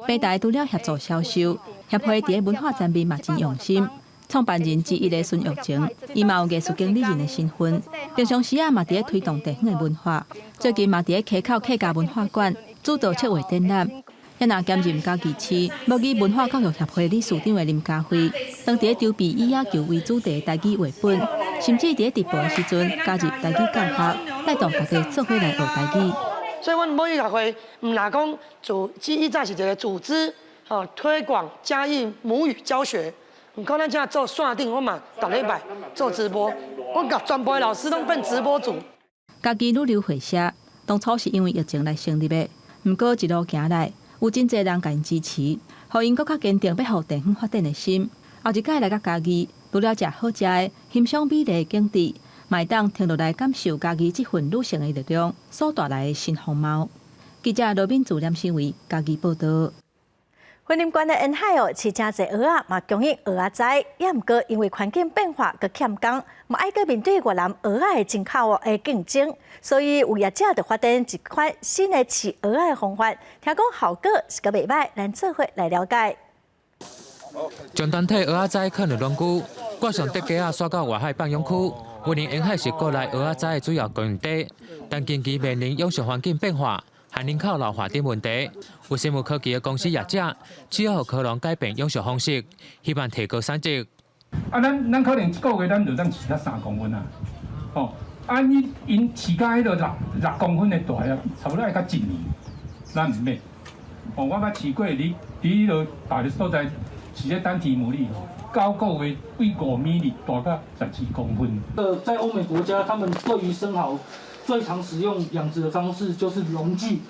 平台除了協助銷售，協會佇文化層面嘛真用心。創辦人之一的孫玉晴，伊嘛有藝術經理人的身份，平常時啊嘛佇咧推動地方的文化。最近嘛佇咧溪口客家文化館主導策劃展覽。也若兼任嘉義市母語文化教育協會理事長的林家輝，當佇咧籌備以野球為主題的台語畫本，甚至佇咧直播的時陣加入台語教學，帶動大家做伙來學台語。所以，阮母語協會毋若講組，以前是一個組織，吼推廣嘉義母語教學。毋過咱這做線頂，我嘛逐禮拜做直播，我共全部的老師攏變直播主。嘉義女流會社當初是因為疫情來成立的，毋過一路行來，有真濟人共𪜶支持，予𪜶閣較堅定欲予地方發展的心。後一擺來到嘉義，除了食好食的、欣賞美麗的景致，嘛會當停落來感受嘉義這份女性的力量所帶來的新風貌。記者羅敏主任新聞嘉義報導。雲林縣的沿海哦，飼誠濟蚵仔，嘛供應蚵仔仔。也毋過因為環境變化，閣欠工，嘛愛閣面對越南蚵仔的進口哦的競爭，所以有業者就發展一款新的飼蚵仔的方法。聽講效果是閣袂䆀，咱做伙來了解。將單體蚵仔仔囥佇農具，掛上竹架仔，徙到外海放養區。雲林沿海是國內蚵仔仔的主要供應地，但近期面臨養殖環境變化和人口老化等問題，有生物科技的公司業者，只好予蚵農改變養殖方式，希望提高產值。啊，咱可能一個月咱就當飼到3公分啊，哦，啊，你𪜶飼到彼個6公分的大啊，差不多愛到一年，咱毋免。哦，我捌飼過，佇彼個大的所在飼這單體牡蠣，9個月對5米大到12公分。在歐美國家，他們對於生蠔最常使用養殖的方式就是籠具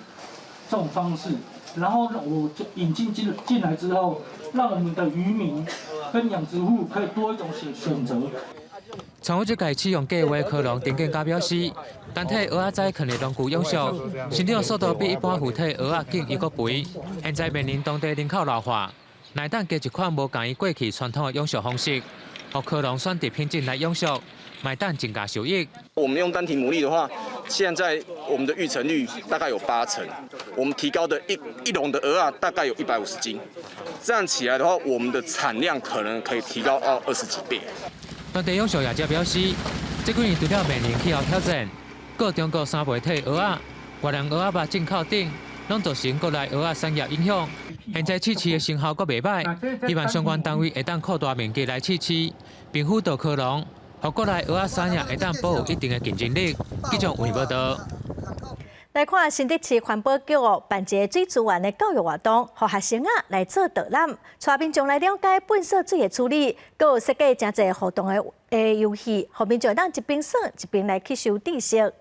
這種方式，然後我就引進來之後，讓我們的漁民跟養殖戶可以多一種選擇。參與這屆試用計劃蚵農陳建嘉表示，單體蚵仔仔囥佇籠具養殖，成長速度比一般浮體蚵仔緊又閣肥。現在面臨當地人口老化，若當加一款無仝伊過去傳統的養殖方式，予蚵農選擇品種來養殖，嘛當增加收益。我們用單體牡蠣的話，現在我們的育成率大概有8成，我們提高的一籠的蚵仔大概有150斤，這樣起來的話，我們的產量可能可以提高到20幾倍。當地養殖業者表示，這幾年除了面臨氣候挑戰，閣中國三倍體蚵仔、越南蚵仔肉進口等，攏造成國內蚵仔產業影響。現在試飼的成效閣袂䆀，希望相關單位會當擴大面積來試飼，並輔導蚵農，予國內蚵仔產業會當保有一定的競爭力。記者吳報道。來看新竹市環保局哦，辦一个水資源的教育活動，予學生仔來做導覽，帶民眾來了解糞埽水的處理，閣有設計誠濟互動的遊戲，予民眾會當一邊耍一邊來吸收知識。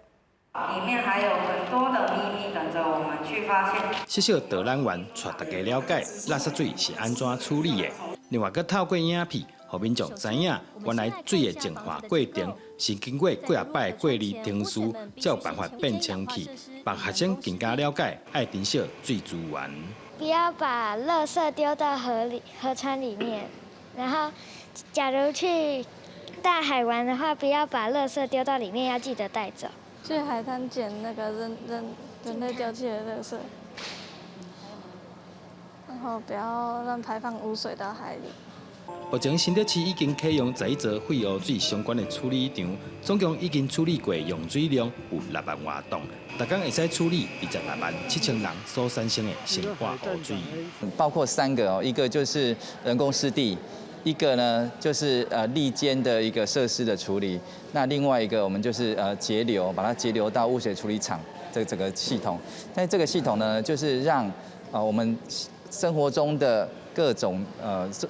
裡面還有很多的秘密等着我們去發現。小小導覽員帶大家了解垃圾水是按怎處理的，另外閣透過影片，予民眾知影原來水的淨化過程是經過幾仔擺的過濾程序，才有辦法變清氣，讓學生更加了解愛珍惜水資源。不要把垃圾丟到河裡、河川裡面，然後假如去大海玩的話，不要把垃圾丟到裡面，要記得帶走。去海灘撿那個人類丟棄的垃圾，然後不要亂排放污水到海裡。目前新竹市已經啟用11座廢污水相關的處理廠，總共已經處理過用水量有6萬外噸，逐工會使處理26萬7千人所產生的生活污水。包括三個哦，一個就是人工濕地，一個呢就是礫間的一個設施的處理，那另外一個我們就是截流，把它截流到污水處理廠這整個系統。但這個系統呢，就是讓啊我們生活中的各種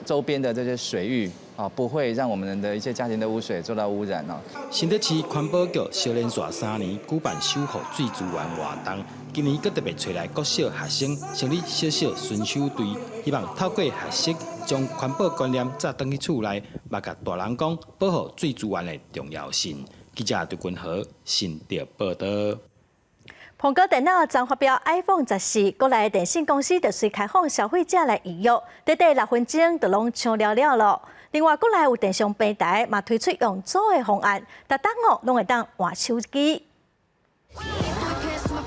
周邊的這些水域啊，不會讓我們的一些家庭的污水受到污染哦。新竹市環保局小連續3年舉辦守護水資源活動，今年閣特別揣來國小學生成立小小巡守隊，希望透過學習將環保觀念載轉去厝內，嘛共大人講保護水資源的重要性。記者劉君和新竹報道。蘋果電腦昨發表 iPhone 14，國內電信公司就隨開放消費者來預約，短短6分鐘就攏搶了了囉。另外，國內有電商平台嘛推出用租的方案，逐冬哦攏會當換手機。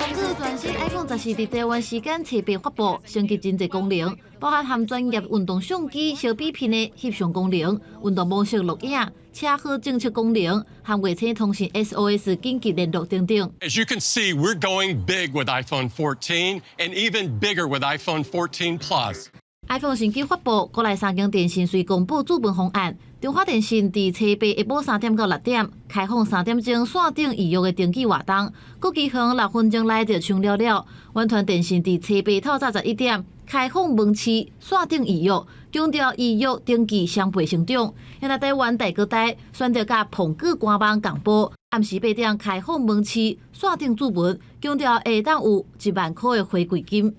蘋果全新 iPhone 十四佇台灣時間初八發布，升級真濟功能，包含含專業運動相機相比拼的翕相功能、運動模式錄影、車禍偵測功能、含衛星通訊 SOS 緊急聯絡等等。 As you can see, we're going big with iPhone 14 and even bigger with iPhone 14 Plus. iPhone 新機發布，國內三間電信隨公布注文方案。中華電信佇初八下晡3點到6點開放3點鐘線頂預約的登記活動，閣機場6分鐘內就搶了了。遠傳電信佇初八透早11點開放門市線頂預約，強調預約登記雙倍成長。現在台灣大哥大選擇佮蘋果官網共播，暗時8點開放門市線頂注文，強調會當有1萬箍的回饋金。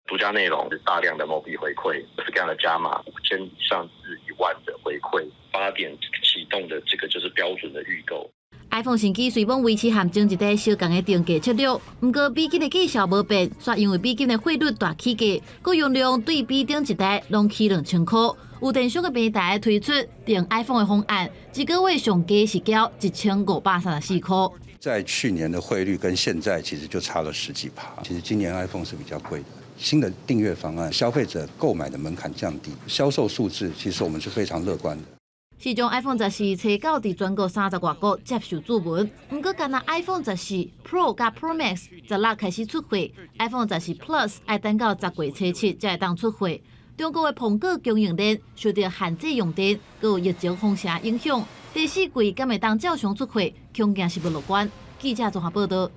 獨家內容是大量的某幣回饋，是這樣的加碼5000以上至1萬的回饋。8點啟動的這個就是標準的預購。 iPhone 新機雖罔維持和前一代相仝的定價策略，毋過美金的價數無變，煞因為美金的匯率大起價，閣容量對比頂一代攏起2000箍。有電商的平台推出訂 iPhone 的方案，一個月上低是繳1534箍。在去年的匯率跟現在其實就差了十幾趴。其實今年 iPhone 是比較貴的。新的訂閱方案，消費者購買的門檻降低，銷售數字其實我們是非常樂觀的。時裝 iPhone 十四初九佇全國30外國接受注文，毋過干焦 iPhone 十四 Pro 佮 Pro Max 16開始出貨，iPhone 十四 Plus 愛等到10月初7才會當出貨。中國的蘋果供應鏈受著限制用電，閣有疫情封城影響，第四季敢會當照常出貨，恐驚是無樂觀。記者綜合報道。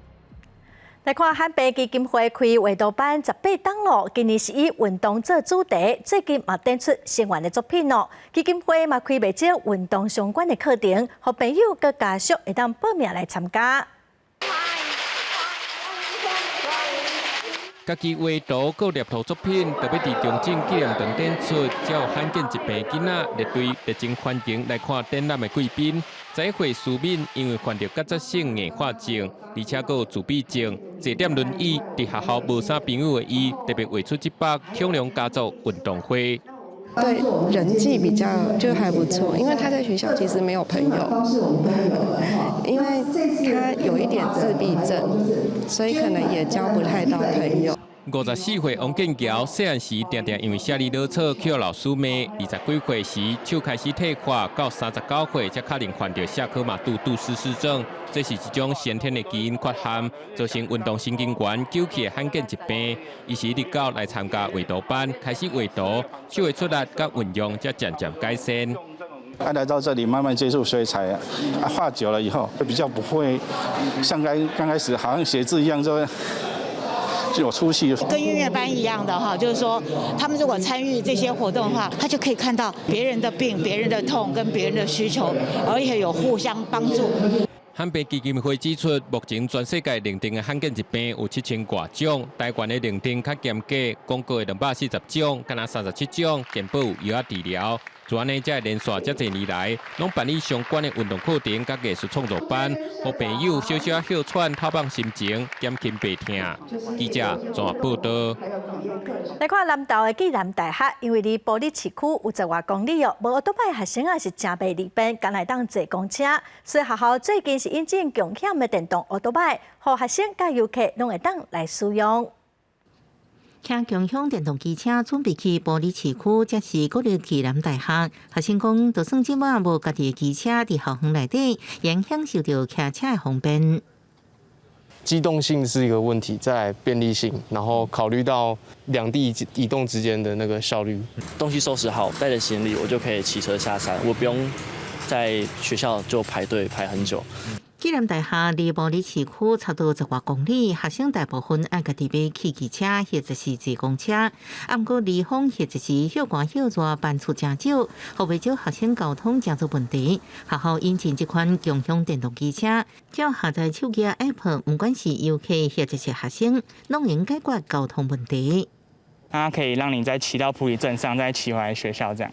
來看罕病基金會開畫圖班18檔囉，今年是以運動做主題，最近嘛展出成員的作品哦。基金會嘛開袂少運動相關的課程，予朋友佮家屬會當報名來參加。家己畫圖、閣捏圖作品，特別佇中正紀念堂展出，才有罕見疾病囡仔列隊熱情歡迎來看展覽的貴賓。11歲蘇敏因為患著結節性硬化症，而且閣有自閉症，坐踮輪椅，佇學校無啥朋友的伊，特別畫出這幅恐龍家族運動會。對人際比較就還不錯，因為他在學校其實沒有朋友，因為他有一點自閉症，所以可能也交不太到朋友。54歲王建橋，細漢時定定因為寫字落錯，予老師罵。20幾歲時手開始退化，到39歲才確認患著夏科馬杜杜斯氏症，這是一種先天的基因缺陷，造成運動神經元久去的罕見疾病。伊是一直到來參加畫圖班，開始畫圖，手的出力佮運用才漸漸改善。啊，來到這裡慢慢接觸水彩，啊，畫久了以後，比較不會像剛剛開始好像寫字一樣就。就有出息，跟音樂班一樣的哈，就是說，他們如果參與這些活動的話，他就可以看到別人的病、別人的痛跟別人的需求，而且有互相幫助。罕病基金會指出，目前全世界認定的罕見疾病有7000外種，台灣的認定較嚴格，公告的240種，干焦37種，健保有藥仔治療。就按呢，這連續遮濟年來，攏辦理相關的運動課程佮藝術創作班，予朋友小小歇喘、透放心情，減輕病痛。記者綜合報道。來看南投的暨南大學，因為離埔里市區有10外公里哦，無歐多擺學生啊是誠袂利便，干焦會當坐公車，所以學校最近是引進共享的電動歐多擺，予學生佮遊客攏會當來使用。騎共享電動機車準備去埔里市區，這是國立暨南大學。學生講，就算這擺無家己的機車佇校園內底，也享受著騎車的方便。機動性是一個問題，再來便利性，然後考慮到兩地移動之間的那個效率。東西收拾好，帶著行李，我就可以騎車下山，我不用在學校就排隊排很久。暨南大學離埔里市區差不多10外公里，學生大部分愛家己買汽機車或者是坐公車。啊，毋過離峰或者是歇寒歇熱班次誠少，予袂少學生交通誠做問題。學校引進這款共享電動機車，只要下載手機 App，毋管是遊客或者是學生，攏會用解決交通問題。它可以讓你再騎到埔里鎮上，再騎回來學校這樣。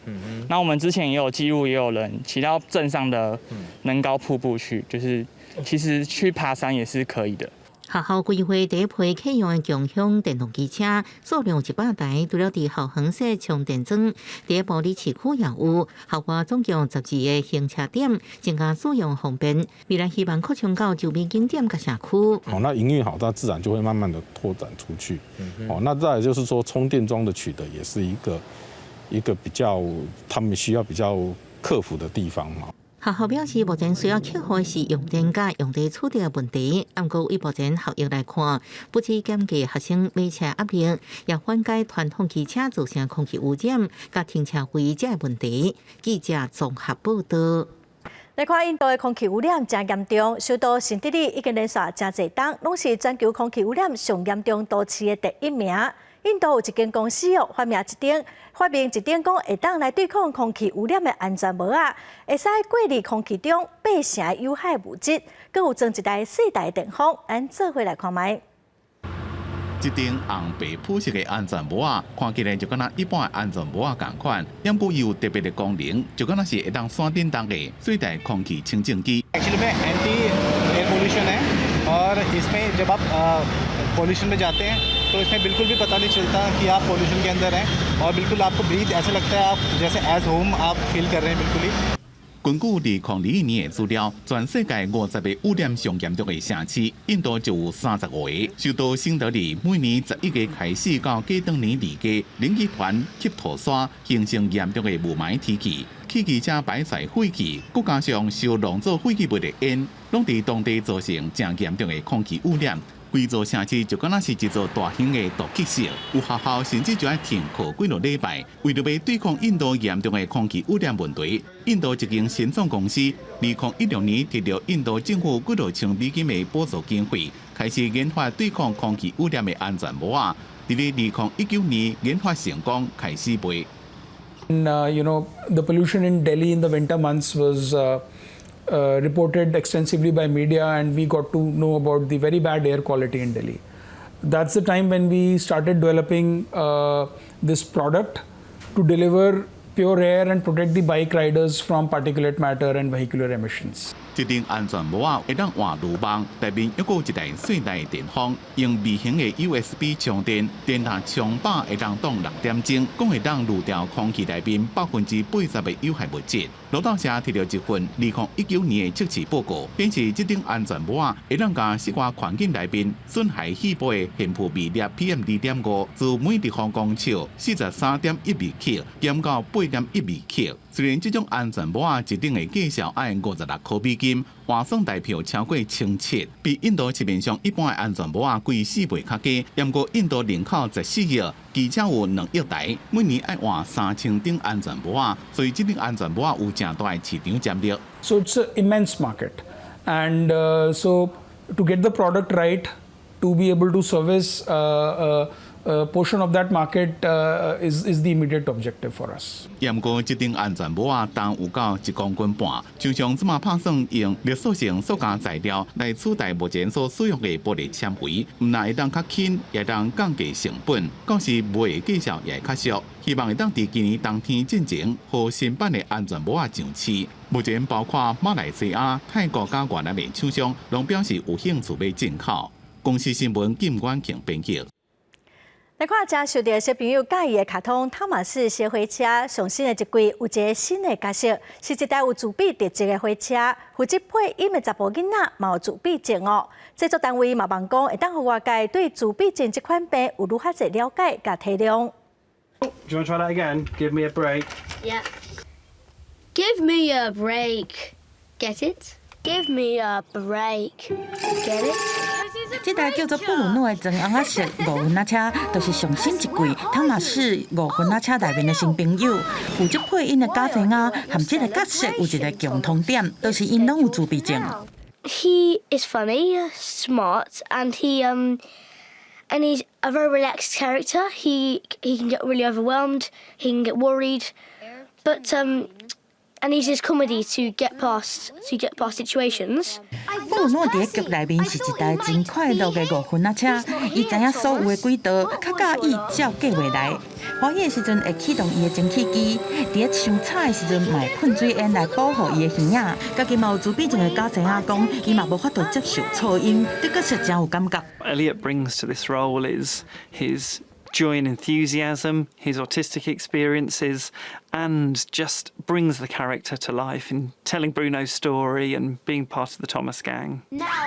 那我們之前也有記錄，也有人騎到鎮上的能高瀑布去，就是其實去爬山也是可以的。學校規劃第一批啟用的共享電動機車數量100台，除了佇校園設充電樁，佇埔里市區也有。校外總共十二个停車點，增加使用方便。未來希望擴充到周邊景點佮社區。哦，那營運好，它自然就會慢慢的拓展出去。哦，那再來就是說，充電樁的取得也是一個比較他們需要比較克服的地方嘛。學校表示，目前需要克服的是用電佮用地取得的問題。毋過以目前效益來看，不止減低學生買車壓力，也緩解傳統汽車造成空氣污染、佮停車位這个問題。記者綜合報道。來看印度的空氣污染誠嚴重，首都新德里已經連續誠濟冬，攏是全球空氣污染上嚴重都市的第一名。印度有一間公司哦，發明一頂講會當來對抗空氣污染的安全帽仔，會使過濾空氣中八成有害物質，閣有裝一台細台電風，咱做伙來看覓。這頂紅白普色的安全帽仔，看起來就敢若一般的安全帽仔仝款，毋過伊有特別的功能，就敢若是會當山頂動的細台空氣清淨機。 Actually में anti air pollution है और इसमें जब आप pollution में जाते हैं तो इसमें बिल्कुल भी पता नहीं चलता कि आप pollution के अंदर हैं और बिल्कुल आपको ब्रीथ ऐसे लगता है आप जैसे एज होम आप फील कर रहे हैं बिल्कुल ही。根據2021年的資料，全世界50個污染上嚴重的城市，印度就有35個。首都新德里每年11月開始到過當年2月，冷氣團吸塗沙，形成嚴重的霧霾天氣，汽機車排出廢氣，閣加上燒農作廢棄物的煙，攏佇當地造成誠嚴重的空氣污染。規座城市就敢若是一座大型的毒氣室，有學校甚至就愛停課幾落禮拜。為著欲對抗印度嚴重的空氣污染問題，印度一間新創公司，2016年得著印度政府幾落千美金的補助經費，開始研發對抗空氣污染的安全帽仔。佇咧2019年研發成功，開始賣。 The pollution in Delhi in the winter months was reported extensively by media, and we got to know about the very bad air quality in Delhi. That's the time when we started developing this product to deliver pure air and protect the bike riders from particulate matter and vehicular emissions. 這頂安全帽仔會當換濾網，內面猶閣有一台細台電風，用微型的 USB 充電，電力充飽會當擋6點鐘，講會當濾掉空氣內面80%的有害物質。路透社提著一份2019年的測試報告，顯示這頂安全帽仔會當共室外環境內面損害肺部的懸浮微粒 PM2.5，自每立方公尺43.1微克減到8.1微克。雖然這種安全帽仔一頂的價數愛56塊美金，換算台票超過1700，比印度市面上一般的安全帽仔貴4倍較濟。毋過印度人口14億，機車有2億台，每年愛換3000頂安全帽仔，所以這頂安全帽仔有誠大的市場潛力。 So it's an immense market, and so to get the product right, to be able to service a portion of that market is the immediate objective for us. 毋過這頂安全帽仔重有夠1.5公斤，就像這馬拍算用熱塑性塑膠材料來取代目前所使用的玻璃纖維，毋但會當較輕，也會當降低成本，到時賣的價數也會較俗。希望會當佇今年冬天進前，予新版的安全帽仔上市。目前包括馬來西亞、泰國佮越南的廠商，攏表示有興趣欲進口。公視新聞金冠慶編輯。來看，誠受著小朋友佮意的卡通湯瑪士小火車，上新的一季有一个新的角色，是一台有自閉特質的火車，負責配音的查埔囡仔嘛有自閉症哦。製作單位嘛望講，會當予外界對自閉症這款病有愈較濟了解佮體諒。 Do you want to try that again? Give me a break. Yeah. Give me a break. Get it? Give me a break. Get it? 這台叫做布魯諾的棕紅仔色五輪仔車，就是上新一季湯瑪士五輪仔車內面的新朋友。負責配音的賈西亞和這个角色有一个共通點，就是𪜶攏有自閉症。 He is funny, smart, and he's a very relaxed character. He can get really overwhelmed. He can get worried, but And uses comedy to get past situations. 布魯諾佇咧劇內面是一台真快樂的五分仔車，伊知影所有的軌道，較佮意照計劃來。歡喜的時陣會啟動伊的蒸汽機，佇咧傷吵的時陣嘛會噴水煙來保護伊的耳仔。家己嘛有自閉症的假生仔講，伊嘛無法度接受噪音，對角色誠有感覺。 Elliot brings to this role is his joy and enthusiasm, his autistic experiences, and just brings the character to life in telling Bruno's story and being part of the Thomas gang.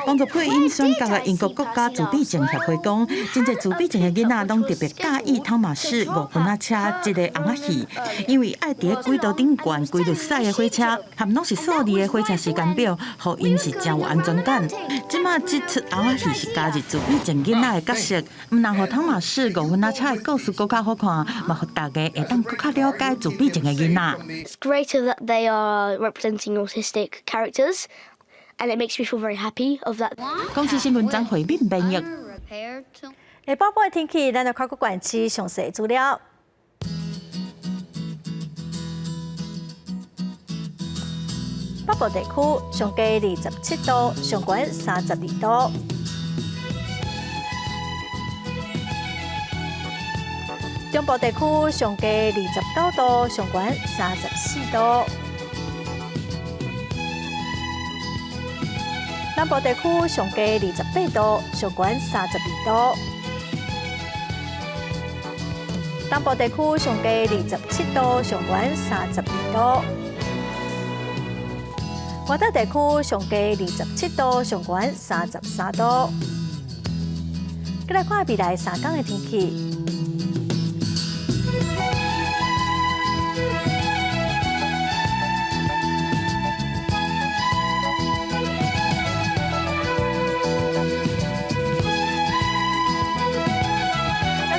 幫助配音選角的英國國家自閉症協會講，真濟自閉症的囡仔攏特別佮意湯馬士五分仔車這个尪仔戲，因為愛佇咧軌道頂懸規律駛的火車，含攏是數字的火車時間表，予𪜶是誠有安全感。這馬這齣尪仔戲是加入自閉症囡仔的角色，毋但予湯馬士五分仔車的故事閣較好看，嘛予大家會當閣較了解自閉症的囡仔。 It's great that they are representing autistic characters, and it makes me feel very happy of that. 公視新聞張惠敏編譯。下晡晡的天氣，咱來看各縣市詳細資料。北部地區上低27度，上懸32度。中部地區上低29度，上懸34度。南部地區上低28度，上懸32度。東部地區上低27度，上懸32度。外島地區上低27度，上懸33度。閣來看未來3工的天氣。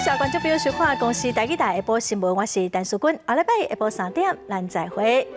謝觀眾朋友收看公視台語台下晡新聞，我是陳淑君，後禮拜下晡3點，咱再會。